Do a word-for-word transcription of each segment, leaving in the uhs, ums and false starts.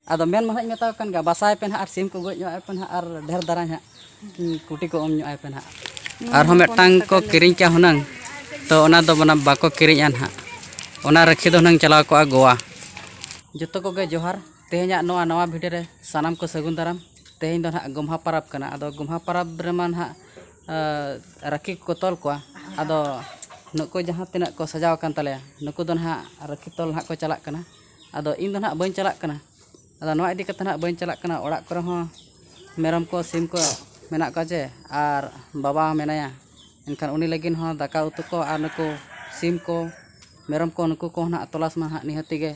ᱟᱫᱚ ᱢᱮᱱ ᱢᱟ ᱦᱟᱸᱜ ᱤᱧ ᱢᱮᱛᱟᱣ ᱠᱟᱱ ᱜᱮᱭᱟ, ᱵᱟᱥᱟᱭ ᱯᱮ ᱱᱟᱦᱟᱜ ᱟᱨ ᱥᱤᱢ ᱠᱚ ᱜᱚᱡ ᱧᱚᱜ ᱟᱭ ᱯᱮ ᱱᱟᱦᱟᱜ ᱟᱨ ᱰᱷᱮᱨ ᱫᱷᱟᱨᱟ ᱦᱟᱸᱜ, ᱩᱸ, ᱠᱩᱴᱤ ᱠᱚ ᱚᱢ ᱧᱚᱜ ᱟᱭ ᱯᱮ ᱱᱟᱦᱟᱜ᱾ ᱟᱨᱦᱚᱸ ᱢᱤᱫᱴᱟᱝ ᱠᱚ ᱠᱤᱨᱤᱧ ᱠᱮᱜᱼᱟ ᱦᱩᱱᱟᱹᱝ, ᱛᱚ ᱚᱱᱟ ᱫᱚ ᱢᱟᱱᱮ ᱵᱟᱠᱚ ᱠᱤᱨᱤᱧᱟ ᱱᱟᱦᱟᱜ᱾ ᱚᱱᱟ ᱨᱟᱹᱠᱷᱤ ᱫᱚ ᱦᱩᱱᱟᱹᱝ ᱪᱟᱞᱟᱣ ᱠᱚᱜᱼᱟ ᱜᱳᱣᱟ᱾ ᱡᱚᱛᱚ ᱠᱚᱜᱮ ᱡᱚᱦᱟᱨ᱾ ᱛᱮᱦᱮᱧᱟᱜ ᱱᱚᱣᱟ ᱱᱟᱣᱟ video ᱨᱮ ᱥᱟᱱᱟᱢ ᱠᱚ ᱥᱟᱹᱜᱩᱱ ᱫᱟᱨᱟᱢ᱾ ᱛᱮᱦᱮᱧ ᱫᱚ ᱱᱟᱦᱟᱜ ᱜᱚᱢᱦᱟ ᱯᱟᱨᱟᱵᱽ ᱠᱟᱱᱟ᱾ ᱟᱫᱚ ᱜᱚᱢᱦᱟ ᱯᱟᱨᱟᱵᱽ ᱨᱮᱢᱟ ᱱᱟᱦᱟᱜ, ᱟᱸ, ᱨᱟᱹᱠᱷᱤ ᱠᱚ ᱛᱚᱞ ᱠᱚᱣᱟ᱾ ᱟᱫᱚ ᱱᱩᱠᱩ ᱡᱟᱦᱟᱸ ᱛᱤᱱᱟᱹᱜ ᱠᱚ ᱥᱟᱡᱟᱣ ᱟᱠᱟᱱ ᱛᱟᱞᱮᱭᱟ, ᱱᱩᱠᱩ ᱫᱚ ᱱᱟᱦᱟᱜ ᱨᱟᱹᱠᱷᱤ ᱛᱚᱞ ᱱᱟᱦᱟᱜ ᱠᱚ ᱪᱟᱞᱟᱜ ᱠᱟᱱᱟ᱾ ᱟᱫᱚ ᱤᱧ ᱫᱚ ᱱᱟᱦᱟᱜ ᱵᱟᱹᱧ ᱪᱟᱞᱟᱜ ᱠᱟᱱᱟ᱾ ᱟᱫᱚ ᱱᱚᱣᱟ ᱤᱫᱤ ᱠᱟᱛᱮ ᱱᱟᱦᱟᱜ ᱵᱟᱹᱧ ᱪᱟᱞᱟᱜ ᱠᱟᱱᱟ᱾ ᱚᱲᱟᱜ ᱠᱚᱨᱮ ᱦᱚᱸ ᱢᱮᱨᱚᱢ ᱠᱚ, ᱥᱤᱢ ᱠᱚ ᱢᱮᱱᱟᱜ ᱠᱚᱣᱟ ᱪᱮ, ᱟᱨ ᱵᱟᱵᱟ ᱦᱚᱸ ᱢᱮᱱᱟᱭᱟ᱾ ᱮᱱᱠᱷᱟᱱ ᱩᱱᱤ ᱞᱟᱹᱜᱤᱫ ᱦᱚᱸ ᱫᱟᱠᱟ ᱩᱛᱩ ᱠᱚ ᱟᱨ ᱱᱩᱠᱩ ᱥᱤᱢ ᱠᱚ, ᱢᱮᱨᱚᱢ ᱠᱚ, ᱱᱩᱠᱩ ᱠᱚ ᱱᱟᱦᱟᱜ ᱛᱚᱞᱟᱥ ᱢᱟ ᱱᱟᱦᱟᱜ ᱱᱤᱦᱟᱹᱛᱤ ᱜᱮ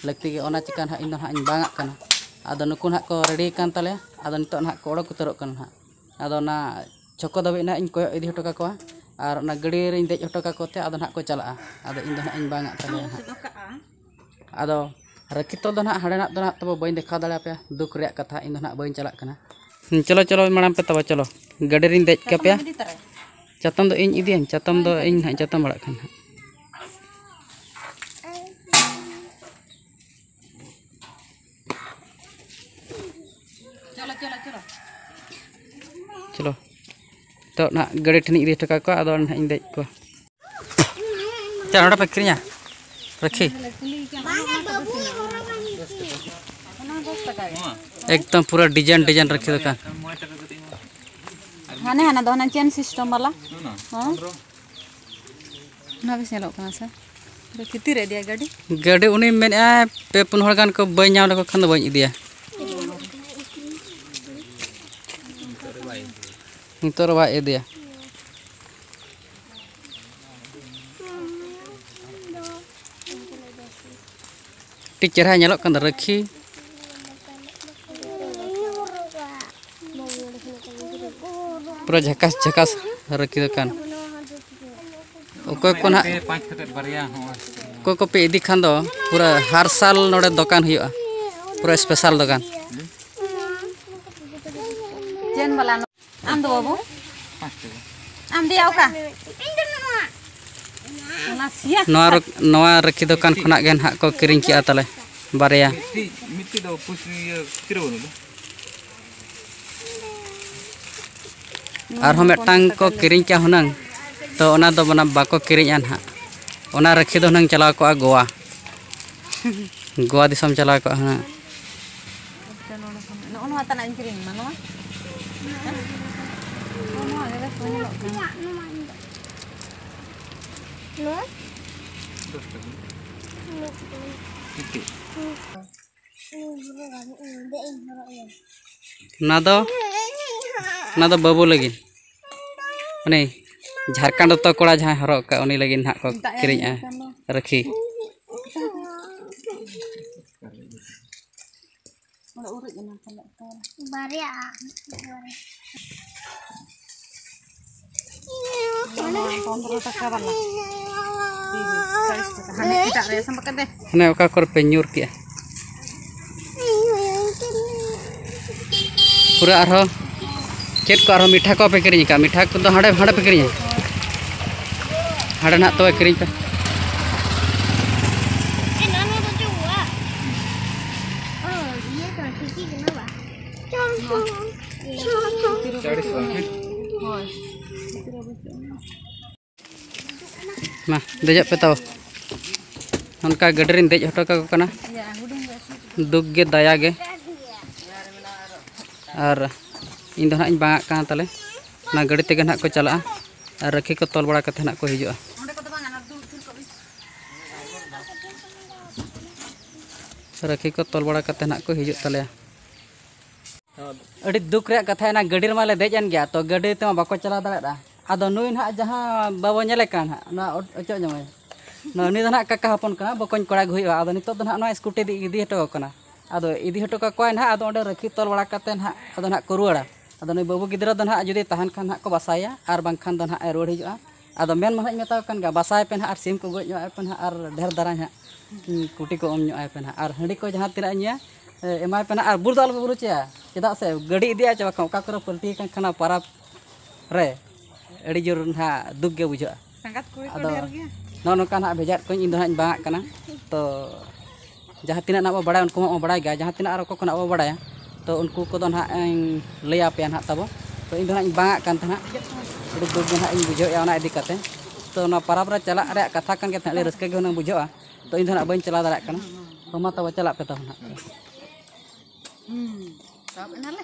ᱞᱟᱹᱠᱛᱤ ᱜᱮ᱾ ᱚᱱᱟ ᱪᱤᱠᱟ ᱱᱟᱦᱟᱜ ᱤᱧ ᱫᱚ ᱱᱟᱦᱟᱜ ᱤᱧ ᱵᱟᱝᱟᱜ ᱠᱟᱱᱟ᱾ ᱟᱫᱚ ᱱᱩᱠᱩ ᱱᱟᱦᱟᱜ ᱠᱚ ready ᱟᱠᱟᱱ ᱛᱟᱞᱮᱭᱟ᱾ ᱟᱫᱚ ᱱᱤᱛᱚᱜ ᱱᱟᱦᱟᱜ ᱠᱚ ᱚᱰᱚᱠ ᱩᱛᱟᱹᱨᱚᱜ ᱠᱟᱱᱟ ᱱᱟᱦᱟᱜ᱾ ᱟᱫᱚ ᱚᱱᱟ ᱪᱷᱚᱠᱚ ᱫᱷᱟᱹᱵᱤᱡ ᱱᱟᱦᱟᱜ ᱤᱧ ᱠᱚᱭᱚᱜ ᱤᱫᱤ ᱦᱚᱴᱚ ᱠᱟᱠᱚᱣᱟ ᱟᱨ ᱚᱱᱟ ᱜᱟᱹᱰᱤ ᱨᱤᱧ ᱫᱮᱡ ᱦᱚᱴᱚ ᱠᱟᱠᱚ ᱛᱮ ᱟᱫᱚ ᱱᱟᱦᱟᱜ ᱠᱚ ᱪᱟᱞᱟᱜᱼᱟ᱾ ᱟᱫᱚ ᱤᱧ ᱫᱚ ᱱᱟᱦᱟᱜ ᱤᱧ ᱵᱟᱝᱟᱜ ᱛᱟᱞᱮᱭᱟ ᱱᱟᱦᱟᱜ᱾ ᱟᱫᱚ ᱨᱟᱹᱠᱷᱤ ᱛᱚᱞ ᱫᱚ ᱱᱟᱦᱟᱜ ᱦᱟᱸᱰᱮ ᱱᱟᱜ ᱫᱚ ᱱᱟᱦᱟᱜ ᱛᱚᱵᱮ ᱵᱟᱹᱧ ᱫᱮᱠᱷᱟᱣ ᱫᱟᱲᱮᱭᱟᱯᱮᱭᱟ, ᱫᱩᱠ ᱨᱮᱭᱟᱜ ᱠᱟᱛᱷᱟ, ᱤᱧ ᱫᱚ ᱱᱟᱦᱟᱜ ᱵᱟᱹᱧ ᱪᱟᱞᱟᱜ ᱠᱟᱱᱟ᱾ ᱦᱩᱸ, ᱪᱚᱞᱚ, ᱪᱚᱞᱚ, ᱢᱟᱲᱟᱝ ᱯᱮ ᱛᱟᱵᱚ, ᱪᱚᱞᱚ, ᱜᱟᱹᱰᱤ ᱨᱤᱧ ᱫᱮᱡ ᱠᱟᱯᱮᱭᱟ᱾ ᱪᱟᱛᱚᱢ ᱤᱫᱤ ᱛᱟᱨᱟᱭᱟ᱾ ᱪᱟᱛᱚᱢ ᱫᱚ ᱤᱧ ᱦᱟᱸᱜ ᱪᱟᱛᱚᱢ ᱵᱟᱲᱟᱜ ᱠᱷᱟᱱ ᱦᱟᱸᱜ᱾ ᱪᱚᱞᱚ, ᱪᱚᱞᱚ, ᱪᱚᱞᱚ᱾ ᱪᱚᱞᱚ, ᱛᱚ ᱱᱟᱦᱟᱜ ᱜᱟᱹᱰᱤ ᱴᱷᱮᱱᱤᱧ ᱤᱫᱤ ᱦᱚᱴᱚ ᱠᱟᱠᱚᱣᱟ, ᱟᱫᱚ ᱱᱟᱦᱟᱜ ᱤᱧ ᱫᱮᱡ ᱠᱚᱣᱟ᱾ ᱪᱮᱫ ᱱᱚᱰᱮ ᱯᱮ ᱟᱹᱠᱷᱨᱤᱧᱟ ᱨᱟᱹᱠᱷᱤ? ᱮᱠᱫᱚᱢ ᱯᱩᱨᱟᱹ design design ᱨᱟᱹᱠᱷᱤ ᱫᱚᱠᱟᱱ᱾ ᱦᱟᱱᱮ ᱦᱟᱱᱟ ᱫᱚ ᱦᱟᱱᱟ chain system ᱵᱟᱞᱟ᱾ ᱦᱮᱸ᱾ ᱚᱱᱟ ᱵᱮᱥ ᱧᱮᱞᱚᱜ ᱠᱟᱱᱟ ᱥᱮ? ᱯᱩᱨᱟᱹ ᱠᱷᱤᱛᱤ ᱨᱮ ᱤᱫᱤᱭᱟ ᱜᱟᱹᱰᱤ᱾ ᱜᱟᱹᱰᱤ ᱩᱱᱤ ᱢᱮᱱᱮᱫᱼᱟᱭ, ᱯᱮ ᱯᱩᱱ ᱦᱚᱲ ᱜᱟᱱ ᱠᱚ ᱵᱟᱹᱧ ᱧᱟᱢ ᱞᱮᱠᱚ ᱠᱷᱟᱱ ᱫᱚ ᱵᱟᱹᱧ ᱤᱫᱤᱭᱟ᱾ ᱱᱤᱛᱚᱜ ᱨᱮ ᱵᱟᱭ ᱤᱫᱤᱭᱟ᱾ ᱟᱹᱰᱤ ᱪᱮᱦᱨᱟ ᱧᱮᱞᱚᱜ ᱠᱟᱱ ᱫᱚ ᱨᱟᱹᱠᱷᱤ᱾ ᱯᱩᱨᱟᱹ ᱡᱷᱟᱠᱟᱥ ᱡᱷᱟᱠᱟᱥ ᱨᱟᱹᱠᱷᱤ ᱫᱚᱠᱟᱱ᱾ ᱚᱠᱚᱭ ᱠᱚ ᱱᱟᱦᱟᱜ, ᱯᱮ ᱯᱟᱸᱪ ᱠᱟᱛᱮ ᱵᱟᱨᱭᱟ ᱦᱚᱸ᱾ ᱚᱠᱚᱭ ᱠᱚᱯᱮ ᱤᱫᱤ ᱠᱷᱟᱱ ᱫᱚ ᱯᱩᱨᱟᱹ ᱦᱟᱨ ᱥᱟᱞ ᱱᱚᱰᱮ ᱫᱚᱠᱟᱱ ᱦᱩᱭᱩᱜᱼᱟ, ᱯᱩᱨᱟᱹ special ᱫᱚᱠᱟᱱ᱾ ᱪᱮᱱ ᱵᱟᱞᱟ ᱱᱚ-, ᱟᱢ ᱫᱚ ᱵᱟᱹᱵᱩ? ᱯᱟᱸᱪ ᱴᱟᱠᱟ᱾ ᱟᱢ ᱫᱮᱭᱟ ᱚᱠᱟ? ᱚᱱᱟ ᱥᱤᱭᱟ᱾ ᱱᱚᱣᱟ ᱨᱚ-, ᱱᱚᱣᱟ ᱨᱟᱹᱠᱷᱤ ᱫᱚᱠᱟᱱ ᱠᱷᱚᱱᱟᱜ ᱜᱮ ᱱᱟᱦᱟᱜ ᱠᱚ ᱠᱤᱨᱤᱧ ᱠᱮᱜᱼᱟ ᱛᱟᱞᱮ᱾ ᱵᱟᱨᱭᱟ᱾ ᱢᱤᱫᱴᱤᱡ, ᱢᱤᱫᱴᱤᱡ ᱫᱚ ᱯᱩᱥ-, ᱤᱭᱟᱹ, ᱠᱷᱤᱨᱟᱹ ᱵᱟᱹᱱᱩᱜ ᱫᱚ᱾ ᱟᱨᱦᱚᱸ ᱢᱤᱫᱴᱟᱝ ᱠᱚ ᱠᱤᱨᱤᱧ ᱠᱟᱜ ᱦᱩᱱᱟᱹᱝ, ᱛᱚ ᱚᱱᱟ ᱫᱚ ᱢᱟᱱᱮ ᱵᱟᱠᱚ ᱠᱤᱨᱤᱧᱟ ᱱᱟᱦᱟᱜ᱾ ᱚᱱᱟ ᱨᱟᱹᱠᱷᱤ ᱫᱚ ᱦᱩᱱᱟᱹᱝ ᱪᱟᱞᱟᱣ ᱠᱚᱜᱼᱟ ᱜᱳᱣᱟ᱾ ᱜᱳᱣᱟ ᱫᱤᱥᱚᱢ ᱪᱟᱞᱟᱣ ᱠᱚᱜᱼᱟ ᱦᱩᱱᱟᱹᱝ᱾ ᱱᱚᱜᱼᱚ ᱱᱚᱣᱟ ᱛᱟᱱᱟᱜ ᱤᱧ ᱠᱤᱨᱤᱧ ᱟᱢᱟ, ᱱᱚᱣᱟ᱾ ᱱᱚᱣᱟ ᱜᱮ ᱵᱮᱥ ᱧᱮᱞᱚᱜ ᱠᱟᱱᱟ᱾ ᱱᱚᱣᱟ? ᱚᱱᱟ ᱫᱚ, ᱚᱱᱟ ᱫᱚ ᱵᱟᱹᱵᱩ ᱞᱟᱹᱜᱤᱫ᱾ ᱩᱱᱤ ᱡᱷᱟᱲᱠᱷᱚᱸᱰ ᱫᱚᱛᱚ ᱠᱚᱲᱟ ᱡᱟᱦᱟᱸᱭ ᱦᱚᱨᱚᱜ ᱟᱠᱟᱫ, ᱩᱱᱤ ᱞᱟᱹᱜᱤᱫ ᱱᱟᱦᱟᱜ ᱠᱚ ᱠᱤᱨᱤᱧᱮᱜᱼᱟ ᱨᱟᱹᱠᱷᱤ᱾ ᱵᱟᱨᱭᱟ᱾ ᱯᱚᱱᱨᱚ ᱴᱟᱠᱟ ᱵᱟᱞᱟ᱾ ᱛᱤᱨᱤᱥ, ᱪᱚᱞᱞᱤᱥ ᱴᱟᱠᱟ᱾ ᱦᱟᱱᱮ ᱮᱴᱟᱜ ᱨᱮ ᱥᱟᱢᱵᱟ ᱠᱟᱛᱮ᱾ ᱦᱟᱱᱮ ᱚᱠᱟ ᱠᱚᱨᱮ ᱯᱮ ᱧᱩᱨ ᱠᱮᱜᱼᱟ? ᱯᱩᱨᱟᱹ ᱟᱨᱦᱚᱸ ᱪᱮᱫ ᱠᱚ ᱟᱨᱦᱚᱸ ᱢᱤᱴᱷᱟ ᱠᱚ ᱯᱮ ᱠᱤᱨᱤᱧ ᱟᱠᱟᱫ? ᱢᱤᱴᱷᱟ ᱠᱚᱫᱚ ᱦᱟᱸᱰᱮ, ᱦᱟᱸᱰᱮ ᱯᱮ ᱠᱤᱨᱤᱧᱟ? ᱦᱟᱸᱰᱮ ᱱᱟᱦᱟᱜ ᱛᱚᱵᱮ ᱠᱤᱨᱤᱧ ᱯᱮ᱾ ᱢᱟ, ᱫᱮᱡᱚᱜ ᱯᱮ ᱛᱟᱵᱚ᱾ ᱚᱱᱠᱟ ᱜᱟᱹᱰᱤ ᱨᱤᱧ ᱫᱮᱡ ᱦᱚᱴᱚ ᱠᱟᱠᱚ ᱠᱟᱱᱟ᱾ ᱫᱩᱠ ᱜᱮ, ᱫᱟᱭᱟ ᱜᱮ᱾ ᱟᱨ ᱤᱧ ᱫᱚ ᱱᱟᱦᱟᱜ ᱤᱧ ᱵᱟᱝᱟᱜ ᱠᱟᱱᱟ ᱛᱟᱞᱮ᱾ ᱚᱱᱟ ᱜᱟᱹᱰᱤ ᱛᱮᱜᱮ ᱱᱟᱦᱟᱜ ᱠᱚ ᱪᱟᱞᱟᱜᱼᱟ ᱟᱨ ᱨᱟᱹᱠᱷᱤ ᱠᱚ ᱛᱚᱞ ᱵᱟᱲᱟ ᱠᱟᱛᱮ ᱱᱟᱦᱟᱜ ᱠᱚ ᱦᱤᱡᱩᱜᱼᱟ᱾ ᱨᱟᱹᱠᱷᱤ ᱠᱚ ᱛᱚᱞ ᱵᱟᱲᱟ ᱠᱟᱛᱮ ᱱᱟᱦᱟᱜ ᱠᱚ ᱦᱤᱡᱩᱜ ᱛᱟᱞᱮᱭᱟ᱾ ᱟᱹᱰᱤ ᱫᱩᱠ ᱨᱮᱭᱟᱜ ᱠᱟᱛᱷᱟ, ᱮᱱᱟ ᱜᱟᱹᱰᱤ ᱨᱮᱢᱟ ᱞᱮ ᱫᱮᱡ ᱮᱱ ᱜᱮᱭᱟ, ᱛᱚ ᱜᱟᱹᱰᱤ ᱛᱮᱢᱟ ᱵᱟᱠᱚ ᱪᱟᱞᱟᱣ ᱫᱟᱲᱮᱭᱟᱜᱼᱟ᱾ ᱟᱫᱚ ᱱᱩᱭ ᱱᱟᱦᱟᱜ ᱡᱟᱦᱟᱸ ᱵᱟᱵᱚ ᱧᱮᱞᱮ ᱠᱟᱱ ᱦᱟᱸᱜ, ᱱᱚᱣᱟ ᱚᱪ-, ᱚᱪᱚᱜ ᱡᱟᱶᱟᱭ, ᱱᱚᱣᱟ, ᱩᱱᱤ ᱫᱚ ᱱᱟᱦᱟᱜ ᱠᱟᱠᱟ ᱦᱚᱯᱚᱱ ᱠᱟᱱᱟ, ᱵᱚᱠᱚᱧ ᱠᱚᱲᱟ ᱜᱮ ᱦᱩᱭᱩᱜᱼᱟ᱾ ᱟᱫᱚ ᱱᱤᱛᱚᱜ ᱫᱚ ᱱᱟᱦᱟᱜ ᱱᱚᱣᱟ ᱥᱠᱩᱴᱤ ᱤᱫᱤ, ᱤᱫᱤ ᱦᱚᱴᱚ ᱠᱟᱠᱚ ᱠᱟᱱᱟ᱾ ᱟᱫᱚ ᱤᱫᱤ ᱦᱚᱴᱚ ᱠᱟᱠᱚᱣᱟᱭ ᱱᱟᱦᱟᱜ, ᱟᱫᱚ ᱚᱸᱰᱮ ᱨᱟᱹᱠᱷᱤ ᱛᱚᱞ ᱵᱟᱲᱟ ᱠᱟᱛᱮ ᱱᱟᱦᱟᱜ ᱟᱫᱚ ᱱᱟᱦᱟᱜ ᱠᱚ ᱨᱩᱣᱟᱹᱲᱟ᱾ ᱟᱫᱚ ᱱᱩᱭ ᱵᱟᱹᱵᱩ ᱜᱤᱫᱽᱨᱟᱹ ᱫᱚ ᱱᱟᱦᱟᱜ ᱡᱩᱫᱤ ᱛᱟᱦᱮᱱ ᱠᱷᱟᱱ ᱱᱟᱦᱟᱜ ᱠᱚ ᱵᱟᱥᱟᱭᱟ, ᱟᱨ ᱵᱟᱝᱠᱷᱟᱱ ᱫᱚ ᱱᱟᱦᱟᱜ ᱮ ᱨᱩᱣᱟᱹᱲ ᱦᱤᱡᱩᱜᱼᱟ᱾ ᱟᱫᱚ ᱢᱮᱱ ᱢᱟ ᱱᱟᱦᱟᱜ ᱤᱧ ᱢᱮᱛᱟᱣ ᱠᱟᱱ ᱜᱮᱭᱟ, ᱵᱟᱥᱟᱭ ᱯᱮ ᱱᱟᱦᱟᱜ ᱟᱨ ᱥᱤᱢ ᱠᱚ ᱜᱚᱡ ᱧᱚᱜ ᱟᱭ ᱯᱮ ᱱᱟᱦᱟᱜ ᱟᱨ ᱰᱷᱮᱨ ᱫᱷᱟᱨᱟ ᱱᱟᱦᱟᱜ᱾ ᱦᱩᱸ, ᱠᱩᱴᱤ ᱠᱚ ᱚᱢ ᱧᱚᱜ ᱟᱭ ᱯᱮ ᱱᱟᱦᱟᱜ᱾ ᱟᱨ ᱦᱟᱺᱰᱤ ᱠᱚ ᱡᱟᱦᱟᱸ ᱛᱤᱱᱟᱹᱜ ᱮ ᱧᱩᱭᱟ, ᱮ, ᱮᱢᱟᱭ ᱯᱮ ᱱᱟᱦᱟᱜ᱾ ᱟᱨ ᱵᱩᱞ ᱫᱚ ᱟᱞᱚ ᱯᱮ ᱵᱩᱞ ᱦᱚᱪᱚᱭᱟ, ᱪᱮᱫᱟᱜ ᱥᱮ ᱜᱟᱹᱰᱤ ᱤᱫᱤᱭᱟ ᱪᱮ ᱵᱟᱠᱷᱟᱱ ᱚᱠᱟ ᱠᱚᱨᱮ ᱯᱟᱹᱞᱴᱤ ᱟᱠᱟᱱ ᱠᱷᱟᱱ ᱯᱟᱨᱟᱵᱽ ᱨᱮ ᱟᱹᱰᱤ ᱡᱳᱨ ᱱᱟᱦᱟᱜ ᱫᱩᱠ ᱜᱮ ᱵᱩᱡᱷᱟᱹᱜᱼᱟ᱾ ᱥᱟᱸᱜᱟᱛ ᱠᱩᱲᱤ ᱠᱚ ᱟᱫᱚ ᱰᱷᱮᱨ ᱜᱮᱭᱟ᱾ ᱱᱚᱜᱼᱚ ᱱᱚᱝᱠᱟ ᱱᱟᱦᱟᱜ ᱵᱷᱮᱡᱟᱭᱮᱫ ᱠᱚᱣᱟᱧ, ᱤᱧ ᱫᱚ ᱱᱟᱦᱟᱜ ᱤᱧ ᱵᱟᱝᱟᱜ ᱠᱟᱱᱟ᱾ ᱛᱚ ᱡᱟᱦᱟᱸ ᱛᱤᱱᱟᱹᱜ ᱱᱟᱜ ᱵᱚ ᱵᱟᱲᱟᱭᱟ, ᱩᱱᱠᱩ ᱢᱟ ᱵᱚ ᱵᱟᱲᱟᱭ ᱜᱮᱭᱟ, ᱡᱟᱦᱟᱸ ᱛᱤᱱᱟᱹᱜ ᱟᱨ ᱚᱠᱚᱭ ᱠᱚ ᱱᱟᱜ ᱵᱚ ᱵᱟᱲᱟᱭᱟ, ᱛᱚ ᱩᱱᱠᱩ ᱠᱚᱫᱚ ᱱᱟᱦᱟᱜ ᱤᱧ ᱞᱟᱹᱭ ᱟᱯᱮᱭᱟ ᱱᱟᱦᱟᱜ ᱛᱟᱵᱚ᱾ ᱛᱚ ᱤᱧ ᱫᱚ ᱱᱟᱦᱟᱜ ᱤᱧ ᱵᱟᱝᱟᱜ ᱠᱟᱱ ᱛᱟᱦᱮᱱᱟ, ᱟᱹᱰᱤ ᱫᱩᱠ ᱜᱮ ᱱᱟᱦᱟᱜ ᱤᱧ ᱵᱩᱡᱷᱟᱹᱣᱮᱫᱼᱟ ᱚᱱᱟ ᱤᱫᱤ ᱠᱟᱛᱮ᱾ ᱛᱚ ᱚᱱᱟ ᱯᱟᱨᱟᱵᱽ ᱨᱮ ᱪᱟᱞᱟᱜ ᱨᱮᱭᱟᱜ ᱠᱟᱛᱷᱟ ᱠᱟᱱ ᱜᱮ ᱛᱟᱦᱮᱸᱫ, ᱟᱹᱰᱤ ᱨᱟᱹᱥᱠᱟᱹ ᱜᱮ ᱦᱩᱱᱟᱹᱝ ᱵᱩᱡᱷᱟᱹᱜᱼᱟ᱾ ᱛᱚ ᱤᱧ ᱫᱚ ᱱᱟᱦᱟᱜ ᱵᱟᱹᱧ ᱪᱟᱞᱟᱣ ᱫᱟᱲᱮᱭᱟᱜ ᱠᱟᱱᱟ᱾ ᱛᱚ ᱢᱟ ᱛᱚᱵᱮ ᱪᱟᱞᱟᱜ ᱯᱮ ᱛᱟᱵᱚ ᱱᱟᱦᱟᱜ᱾ ᱦᱩᱸ, ᱥᱟᱵ ᱮᱱᱟᱞᱮ᱾